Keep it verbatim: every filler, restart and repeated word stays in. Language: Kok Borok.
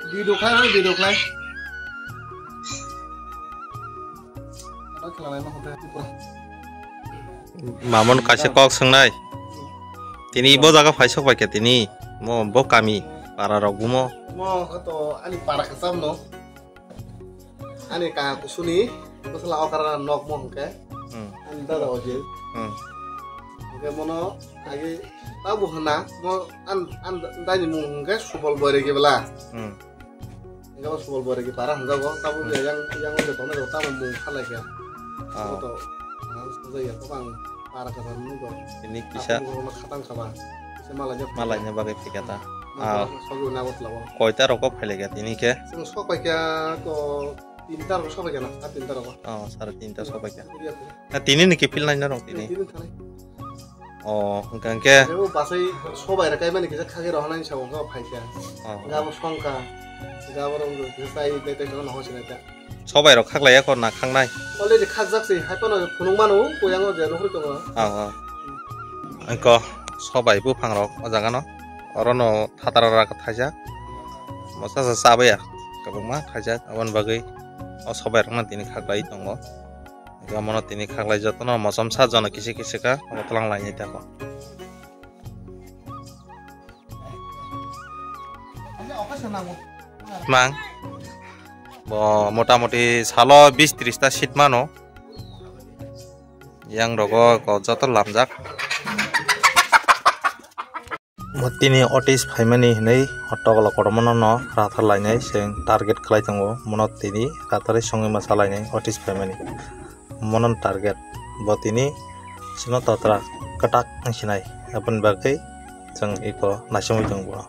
Video khlai, video khlai. Ano khlai, ano khlai. Mamon kaisa kok swngnai. Tini bo jaga phai sok bai khe tini. Mo bo kami para rok bumo. Mo to ani para khasam no. Ani ka kusuni bwsala okara nok mo hwnkhe. Hmm. Ani dada ojil. Hmm. Hwnkhe mono agi tabu hwna mo an an dani mung hwnkhe Subol Boiregi bwla. Hmm. Hwnkhe bo Subol Boiregi para hwnjago, tabu Hmm. yang yang ojil tongna tamo mung khalai kha. Ah. Abo to ang sajaya to ang para kha nugo. Ini kisa Tabu khatang khaba. Kisa malanya. Malanya bagwi phikha ta. Ah. Sogo na botla. Koita roko phailaikha tini khe? Chwng sok paikha to tinta rok sok paikha na, a tinta rok. Oh, sare tinta sok paikha. Iya, iya. Na tini ni kiphil nai na rok tini. Tini thani. Oh, hwnkha hwnkhe. Ebo basai sobai rok kaimani kisa khagwi rohornani sabo wngkha phaikha. Oh. Gabo songkha. Gabo rok kisa sai dai dai no hosinai ta. Sobai rok khaklaiya kor na khaknai. Already khakjak se, hai phano phunuk mano, koyango je nukhri tongo. Oh, oh. Angko sobai buphang rok o jaga no. Oro no thatara rok thaijak. Mosa sa chabaya. Kabangma thaijak. Aboni bagwi o sobai rok no tini khaklai tongo. Omono tini khaklai jotono mosom sa jono kisi kisi kha, omo twlang lainai tako. Mang. Bo motamoti salo bis tris ta seat mano. Yang rogo ko joto lamjak. Bo tini otis phaimani hinwi o tokla kotorma no rathar lainai se target khlai tongo, mono tini rathar songwi masa lainai otis phaimani, mono target bo tini sino totra kwtak wng sinai, aboni bagwi chwng iko naisingwi tongo.